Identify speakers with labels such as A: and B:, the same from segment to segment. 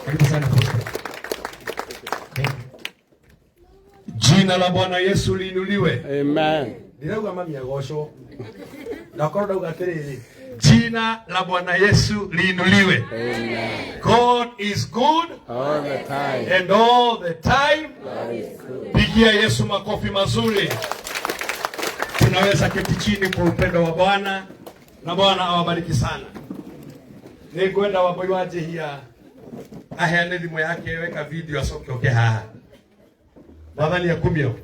A: Karibu sana Apostle. Thank you.
B: Jina la Bwana Yesu liinuliwe.
C: Amen.
D: Ndirauga mami agocwo. Ndakorwo ndauga atiriri.
B: Jina la Bwana Yesu liinuliwe.
C: Amen.
B: God is good
C: All the time.
B: and all the time.
C: God is good.
B: Pigia Yesu makofi mazuri. Tunaweza keti chini kwa upendo wa Bwana na Bwana awabariki sana. Nĩngwenda Wambui wa Njihia aheane thimũ yake weka video acoke oke haha. Mwathani akumio.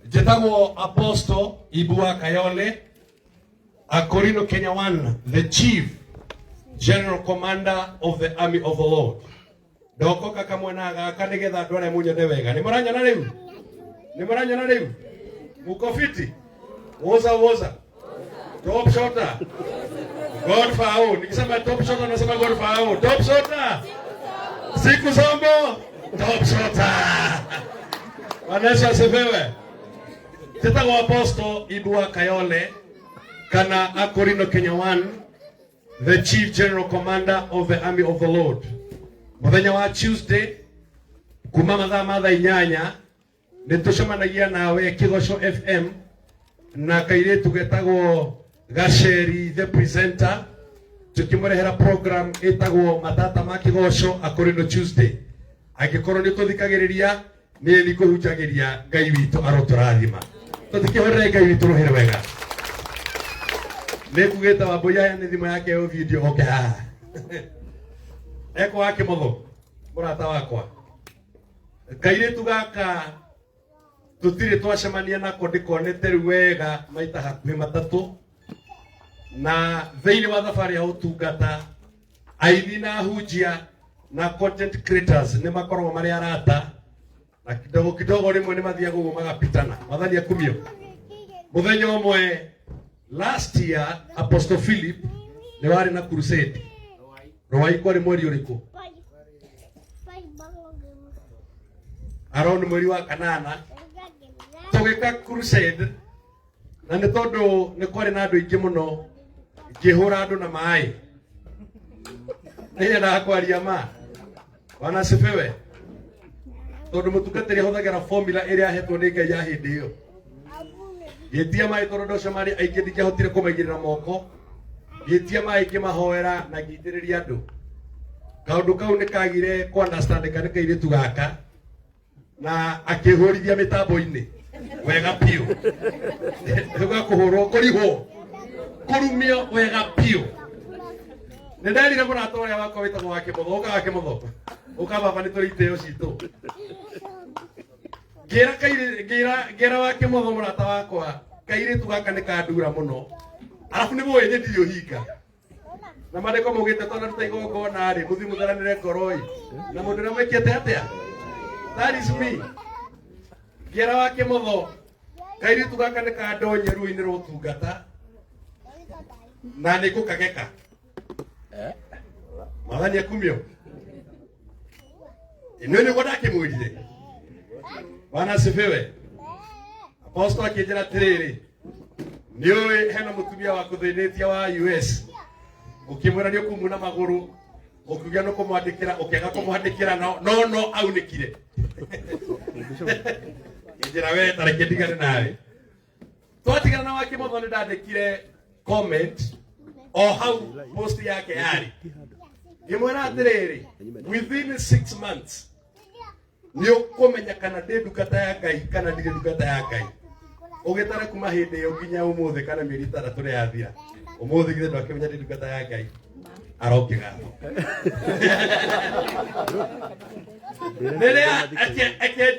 B: Njĩtagwo Apostle Ibua Kayole Akorino Kenya 1, the Chief General Commander of the Army of the Lord. Ndokoka kamwena gaka nigetha andũ arĩa munyone wega. Nĩ mũranyona rĩu? Nĩ mũranyona rĩu? Muko fiti? Woza woza. Top shota. God fao. Nikisema top shota nasema God fao. Top shota. Siku zombo. Top shota. Bwana Yesu asifiwe. Njĩtagwo Apostle Ibua Kayole kana Akorino Kenya 1, the Chief General Commander of the Army of the Lord. Muthenya wa Tuesday kuma mathaa ma thaa 8 nĩ tũcemanagia nawe Kĩgoco FM na kairĩtu getagwo Gaceri the presenter tukimũrehera program ĩtagwo Matata ma Kĩgoco Akorino Tuesday. Angĩkorwo nĩ tũthikagĩrĩria nĩ nĩ kũhunjagĩria Ngai witũ arotũrathima. Tũtikĩhũrĩre Ngai witũ rũhĩ rwega. Nĩ kugĩte Wambui aheane thimũ yake yo video oke haha. Eko wa Kĩmotho mũrata wakwa. Kairĩtu gaka tũtirĩ twacemania nako ndĩkonete rĩu wega maita hakuhĩ matatũ na thĩinĩ wa thabarĩ ya ũtungata aini na ahunjia na content creators nĩ makoragwo marĩ arata na kidogo kidogo rĩmwe nĩ mathiaga ũguo magapitana. Mwathani akumio. Mũthenya ũmwe last year Apostle Philip nĩ warĩ na crusade Rwai kwarĩ mweri ũrĩkũ? Around mweri wa kanana tũgĩka crusade na nĩ tondũ nĩ kwarĩ na andũ aingĩ mũno ngĩhũra andũ na maĩ nĩnyendaga kwaria ma. Bwana asifiwe. Tondũ mũtungatĩri ahũthagĩra formula ĩrĩa ahetwo nĩ Ngai ya hĩndĩ ĩyo. Ngĩtia maĩ tondũ andũ acio marĩ aingĩ ndingĩahotire kũmaigĩrĩra moko. Ngĩtia maĩ ngĩmahoera na ngĩitĩrĩria andũ. Kaũndũ kau nĩ kagire kũ understand nĩ kairĩtu gaka na akĩhũrithia mĩtambo-inĩ wega biũ. Rĩu kũhũrwo kũrihwo kũrumio wega biũ. Nĩ nderire mũrata ũrĩa wakwa wĩtagwo wa Kĩmotho, ũka wa Kĩmotho, ũka baba nĩ tũrĩ itĩo citũ. Ngĩra kairĩ ngĩra ngĩra wa Kĩmotho mũrata wakwa kairĩtu gaka nĩ kandura mũno. Arabu nĩ mũĩ niĩ ndirĩ ũhinga. Na maandĩko maugĩte twanaruta igongona rĩ mũthiĩ mũtheranĩre ngoro ĩ na mũndũ ũrĩa mwĩkĩte atĩa. That is me. Ngĩra wa Kĩmotho kairĩtu gaka nĩ kandonye ruo-inĩ rwa ũtungata na nĩ ngũkageka. Mwathani akumio. Ĩno nĩguo ndakĩmwĩrire. Bwana asifiwe. Apostle akĩnjĩra atĩrĩrĩ, nĩ ũĩ hena mũtumia wa kũthĩnĩtie wa US ũkĩmwĩra nĩ ũkumuna magũrũ ũkiuga nĩ kũmwandĩkĩra ũkĩaga kũmwandĩkĩra no no no aunĩkire. Njĩra we tareke ndigane nawe. Twatigana na wa Kĩmotho nĩ ndandĩkire comment o hau post yake yarĩ ngĩmwĩra atĩrĩrĩ, within 6 months nĩ ũkũmenya kana ndĩ ndungata ya Ngai kana ndirĩ ndungata ya Ngai. Ũgĩtare kuma hĩndĩ ĩyo nginya ũmũthĩ kana mĩeri 6 ĩrĩa yathira ũmũthĩ githĩ ndwakĩmenya ndĩ ndungata ya Ngai arokĩgatho. Rĩrĩa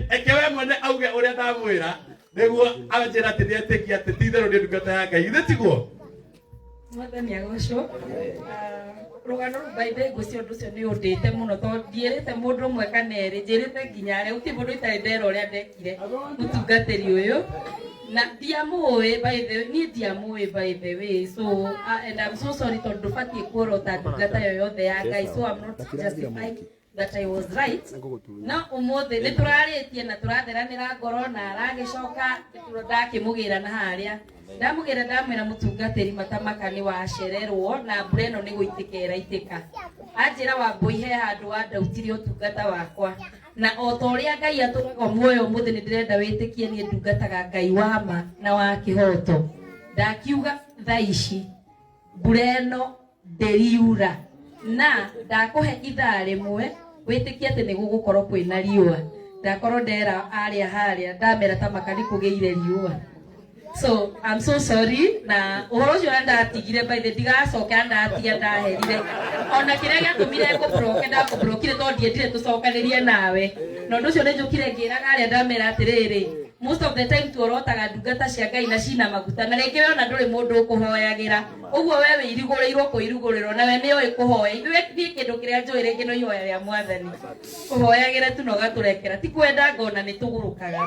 B: eke we mwene auge ũrĩa ndamwĩra nĩguo anjĩra atĩ nĩetĩkia atĩ ti itherũ ndĩ ndungata ya Ngai. Githĩ tiguo?
E: Mwathani agocwo. Rũgano rũu by the way ngwĩciria ũndũ ũcio nĩ ũndĩte mũno tondũ ndiĩrĩte mũndũ ũmwe kana erĩ, njĩrĩte nginya arĩa gũtirĩ mũndũ itarĩ ndera ũrĩa ndekire mũtungatĩri ũyũ na ndiamũĩ by the way, niĩ ndiamũĩ by the way, so and I'm so sorry tondũ ndũbatiĩ kuorota ndungata yoyothe ya Ngai, so I'm not justifying. That I was right. No ũmũthĩ nĩ tũrarĩtie na tũratheranĩra ngoro na aragĩcoka ndakĩmũgĩra na harĩa ndamũgĩra ndamwĩra mũtungatĩri matamaka nĩ wacererwo na mbura ĩno nĩ gũitĩka ĩraitĩka. Anjĩra Wambũi he handũ wandautirie ũtungata wakwa na o ta ũrĩa Ngai atũraga muoyo ũmũthĩ nĩ ndĩrenda wĩtĩkie niĩ ndungataga Ngai wa ma na wa kĩhoto. Ndakiuga thaa ici mbura ĩno ndĩriura na ndakũhe ithaa rĩmwe wĩtĩkie atĩ nĩ gũgũkorwo kwĩna riũa. Ndakorwo ndera arĩa harĩa ndamera ta makani kũgĩire riũa. So I'm so sorry na ũhoro ũcio na ndatigire, by the ndigacokera ndatiga ndaherire ona kĩrĩa gĩatũmire ngũbroke ndakũbrokire tondũ ndiendire tũcokanĩrie nawe na ũndũ ũcio nĩ njũkire ngĩraga arĩa ndamera atĩrĩrĩ, most of the time tuorotaga ndungata cia Ngai na cina maguta na rĩngĩ we ona ndũrĩ mũndũ ũkũhoyagĩra ũguo we wĩirigũrĩirwo kũirugũrĩrwo nawe nĩ ũĩ kũhoya. Ithuĩ niĩ kĩndũ kĩrĩa njũĩ rĩngĩ no ihoya rĩa Mwathani kũhoyagĩre tu na ũgatũrekera ti kwenda ngona nĩ tũgũrũkaga.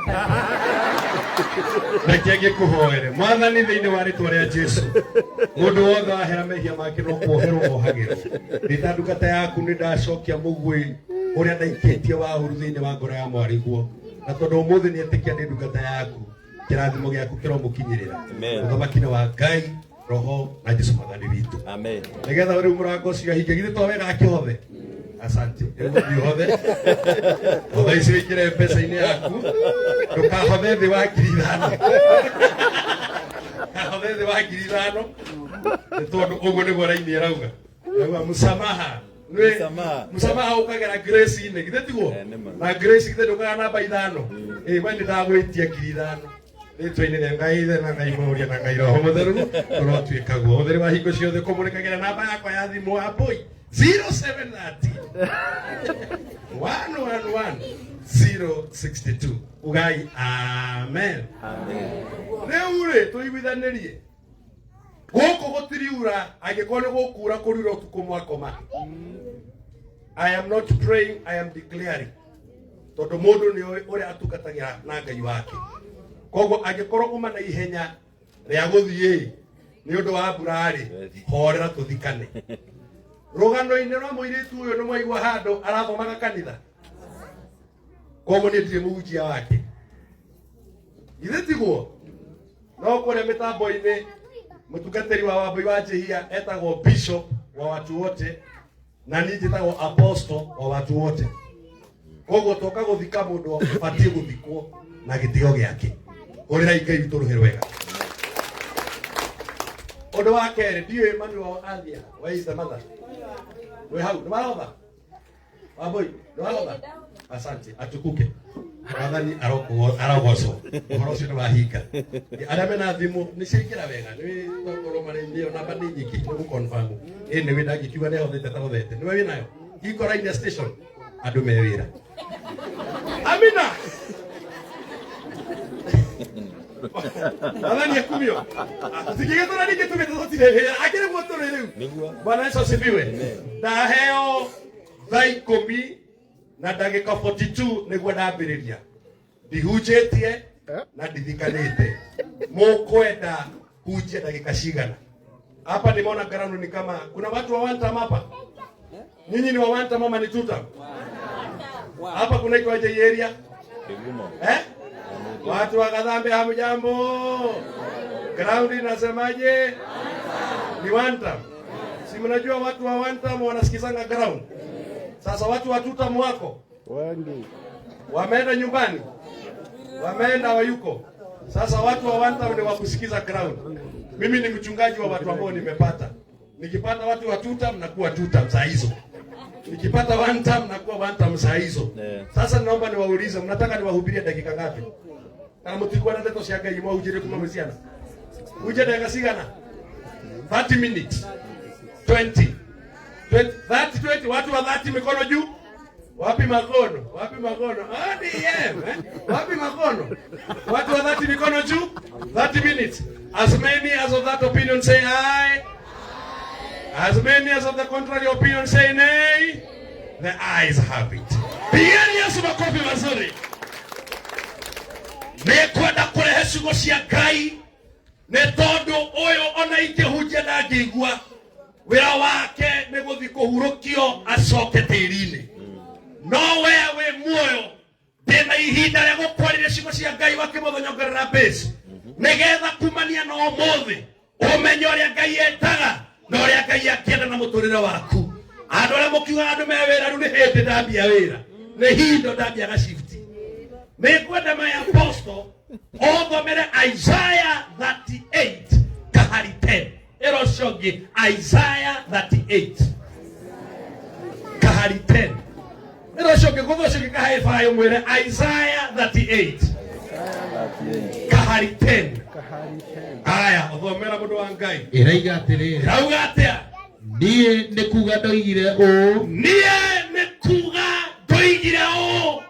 B: Reke ngĩkũhoere Mwathani thĩinĩ wa rĩtwa rĩa Jesu. Mũndũ wothe wahera mehia make no kuoherwo ohagĩrwo. Ndĩ ta ndungata yaku nĩ ndacokia mũguĩ ũrĩa ndaikĩtie wa ũru thĩinĩ wa ngoro ya mwarĩguo, na tondũ ũmũthĩ nĩ etĩkia ndĩ ndungata yaku, kĩrathimo gĩaku kĩromũkinyĩrĩra.
A: Amen.
B: Ũthamaki-inĩ wa Ngai Roho na Jesu Mwathani witũ.
A: Amen.
B: Nĩgetha rĩu mũrango ũcio ahinge githĩ to wega akĩhothe. Asante. Rĩu gũthiĩ ũhothe hotha icio ingĩre mbeca-inĩ yaku, ndũkahothe thĩ wa 5,000, kahothe thĩ wa 5,000 nĩ tondũ ũguo nĩguo raini ĩrauga. Rauga msamaha.
A: Msamaha.
B: Msamaha ũkagera grace-inĩ, githĩ tiguo?
A: Eh, nĩ ma.
B: Na grace githĩ ndũkaga namba 5? Ĩ we nĩ ndagwĩtia 5,000 rĩtwa-inĩ rĩa Ngai Ithe na Ngai Mũriũ na Ngai Roho Mũtheru ũrotuĩka guo ũtheri wa hingo ciothe kũmũrĩkagĩra. Namba yakwa ya thimũ wa 0730 111 062. Ugai amen. Rĩu rĩ tũiguithanĩrie gũkũ gũtiriura angĩkorwo nĩ gũkura kũriura ũtukũ mwakoma. I am not praying, I am declaring, tondũ mũndũ nĩ oĩ ũrĩa atungatagĩra na Ngai wake. Koguo angĩkorwo uma na ihenya rĩa gũthiĩ nĩ ũndũ wa mbura rĩ, horera tũthikane. Rũgano-inĩ rwa mũirĩtu ũyũ nĩ mwaigua handũ arathomaga kanitha, koguo niĩ ndirĩ mũhunjia wake, githĩ tiguo? No kũrĩa mĩtambo-inĩ mũtungatĩri wa Wambui wa Njihia etagwo bishop wa watu wote na niĩ njĩtagwo apostle wa watu wote. Koguo toka gũthika mũndũ abatiĩ gũthikwo na gĩtĩo gĩake. Hũrĩrai Ngai witũ rũhĩ rwega. Ũndũ wa kerĩ, ndiũĩ mami wao athia. Where is the mother? Wĩ hau nĩ warotha Wambui nĩ warotha? Asante, atukuke Mwathani arogocwo. Ũhoro ũcio nĩ wahinga. Arĩa mena thimũ nĩ ciaingĩra wega nĩ tokorwo marĩ nĩyo namba nĩ nyingĩ nĩ gũconfirm ĩ nĩ wĩ ndangĩkiuga nĩ ahothete tahothete nĩwe wĩnayo hingo raini station andũ me wĩra. Amina. Mwathani akumio. Tũtingĩgĩtũra ningĩ tugĩte tũtirĩ wĩra akĩrĩ guo tũrĩ rĩu.
A: Nĩguo.
B: Bwana Yesu asifiwe. Ndaheo thaa 10 na ndagĩka 42 nĩguo ndambĩrĩria. Ndihunjĩtie na ndithikanĩte. Mũkwenda hunjie ndagĩka cigana? Hapa nimeona ground ni kama kuna watu wa one time hapa. Nyinyi ni wa one time ama ni two time? Hapa kunaitwa aje hii area?
A: Kigumo.
B: Eh? Watu wa Kadhambe hamjambo. Ground inasemaje? Ni one time. Si mnajua watu wa one time wanasikizanga ground. Sasa watu wa two time wako?
C: Wengi.
B: Wameenda nyumbani? Wameenda wayuko. Sasa watu wa one time ni wa kusikiza ground. Mimi ni mchungaji wa watu ambao nimepata. Nikipata watu wa two time nakuwa two time saa hizo. Nikipata one time nakuwa one time saa hizo.
A: Yeah.
B: Sasa naomba niwaulize, mnataka niwahubirie dakika ngapi? Kana mutikuwa na ndeto cia Ngai mwahunjĩrie kuma mwĩ ciana? Hunjie dakika cigana? 30 minutes. 20. 20, 30, 20, watu wa 30 mikono juu. Wapi makono? Wapi makono? ODM, eh? Wapi makono? Watu wa 30 mikono juu. 30 minutes. As many as of that opinion say aye. As many as of the contrary opinion say nay. The ayes have it. Pigeni Yesu makofi mazuri. Nĩngwenda kũrehe ciugo cia Ngai nĩ tondũ ũyũ ona ingĩhunjia ndangĩigua. Wĩra wake nĩ gũthiĩ kũhurũkio acoke tĩri-inĩ. No we wĩ muoyo, ndĩna ihinda rĩa gũkwarĩria ciugo cia Ngai wa kĩmũthonyongerera base, nĩgetha kumania na ũmũthĩ ũmenye ũrĩa Ngai etaga na ũrĩa Ngai akĩenda na mũtũrĩre waku. Andũ arĩa mũkiugaga andũ me wĩra, rĩu nĩ hĩndĩ ndambia wĩra, nĩ hindo ndambiaga shift. Nĩ ngwenda my apostle ũthomere Isaiah 38 kahari 10. Ĩro ũcio ũngĩ, Isaiah 38 kahari 10. Ĩro ũcio ũngĩ, gũtha ũcio ũngĩ kahari 5, mwĩre Isaiah 38 kahari 10. Aya, ũthomera, mũndũ wa Ngai.
F: Ĩraiga atĩrĩrĩ.
B: Rauga atĩa?
F: Niĩ nĩ kuga ndoigire ũũ,
B: Niĩ nĩ kuga ndoigire ũũ,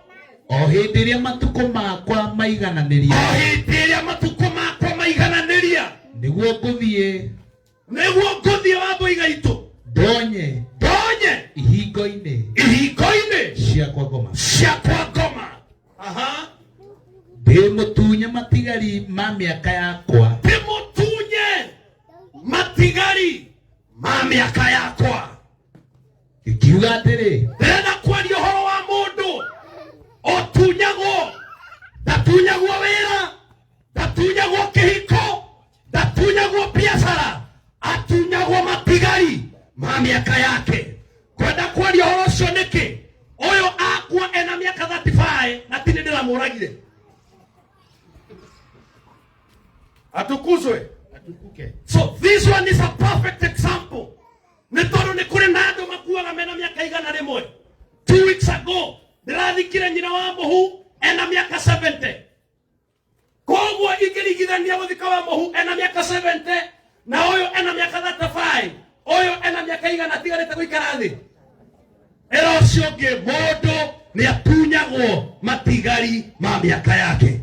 F: o hĩndĩ ĩrĩa matukũ makwa maigananĩria,
B: o hĩndĩ ĩrĩa matukũ makwa maigananĩria,
F: nĩguo ngũthiĩ,
B: nĩguo ngũthiĩ wa mbũiga itũ,
F: ndonye
B: ndonye
F: ihingo-inĩ
B: ihingo-inĩ
F: cia kwa ngoma,
B: cia kwa ngoma. Aha.
F: Ndĩmũtunye matigari ma mĩaka yakwa,
B: ndĩmũtunye matigari ma mĩaka yakwa.
F: Ngĩkiuga atĩrĩ,
B: Ndĩrenda kwaria ũhoro wa mũndũ ũtunyagwo. Ndatunyagwo wĩra, ndatunyagwo kĩhiko, ndatunyagwo biacara, atunyagwo matigari ma mĩaka yake. Kwenda kwaria ũhoro ũcio nĩkĩ? Ũyũ akua ena mĩaka 35 na tini ndĩramũragire. Atukuzwe.
F: Atukuke.
B: So this one is a perfect example, nĩ tondũ nĩ kũrĩ na andũ makuaga mena mĩaka 100. 2 weeks ago ndĩrathikire nyina wa mũhu ena mĩaka 70. Koguo ingĩringithania gũthika wa mũhu ena mĩaka 70 na ũyũ ena mĩaka 35, ũyũ ena mĩaka 100 atigarĩte gũikara thĩ. Ĩra ũcio ũngĩ, mũndũ nĩ atunyagwo matigari ma mĩaka yake.